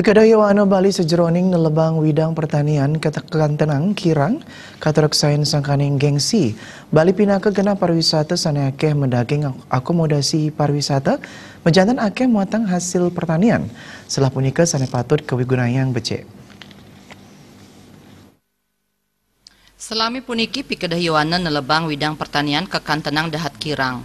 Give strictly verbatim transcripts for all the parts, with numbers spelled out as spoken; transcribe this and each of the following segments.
Kedah Yowana Bali sajeroning nelebang widang pertanian kakantenang kirang, katureksain sangkaning gengsi. Bali pinaka genah pariwisata sane akeh medaging ak-, akomodasi pariwisata, majanten akeh muatang hasil pertanian. Selah punika sane patut kawigunayang becik. Salami puniki pikedah Yowana nelebang widang pertanian kakantenang dahat kirang.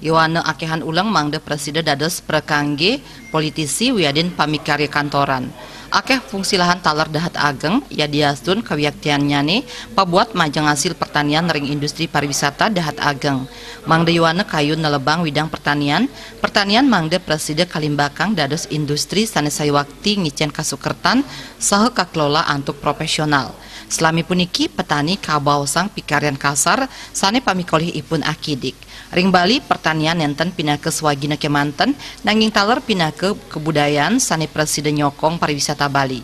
Yowana akehan uleng mangda prasida dados prakangge politisi wiadin pamikarya kantoran. Akeh fungsi lahan taler dahat ageng, yadiastun kawiaktiannyane pabuat majeng hasil pertanian ring industri pariwisata dahat ageng. Mangda Yowana kayun nelebang widang pertanian, pertanian mangda prasida kalimbakang dados industri sane sayuwakti ngicen kasukertan saha kakelola antuk profesional. Salami puniki petani kabaosang pikaryan kasar sane pamikolihipun akidik. Ring Bali, pertanian nenten pinaka swagina kemanten, nanging taler pinaka kabudayan sane prasida nyokong pariwisata Bali.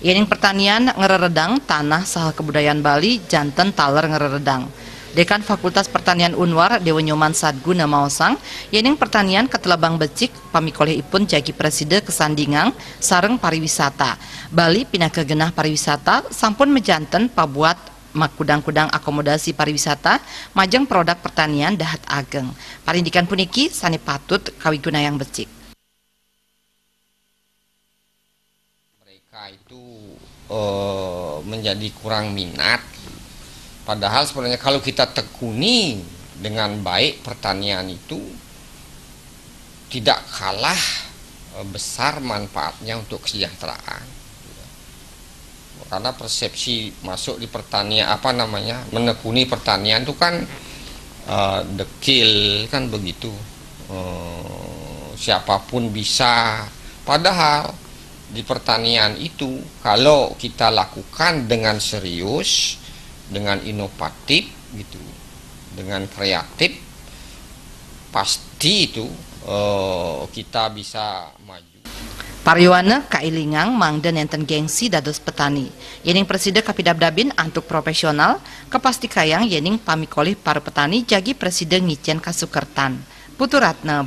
Yening pertanian ngreredang tanah saha kabudayan Bali, janten taler ngreredang. Dekan Fakultas Pertanian Unwar, Dewa Nyoman Sadguna maosang, yening pertanian katelebang becik, pamikolihipun jagi prasida kasandingang sareng pariwisata. Bali pinaka genah pariwisata sampun majanten pabuat makudang-kudang akomodasi pariwisata majeng produk pertanian dahat ageng. Parindikan puniki sane patut kawigunayang becik. Mereka itu, eh, menjadi kurang minat. Padahal sebenarnya kalau kita tekuni dengan baik pertanian itu, tidak kalah, eh, besar manfaatnya untuk kesejahteraan. Karena persepsi masuk di pertanian, apa namanya, menekuni pertanian itu kan, eh, dekil, kan begitu. Eh, siapapun bisa. Padahal di pertanian itu, kalau kita lakukan dengan serius, dengan inovatif gitu, dengan kreatif, pasti itu, eh, kita bisa maju. Para Yowana kailingang mangda nenten gengsi dados petani. Yening prasida kapidabdabin antuk profesional, kapastikayang yening pamikolih para petani jagi prasida ngicen kasukertan. Putu Ratna,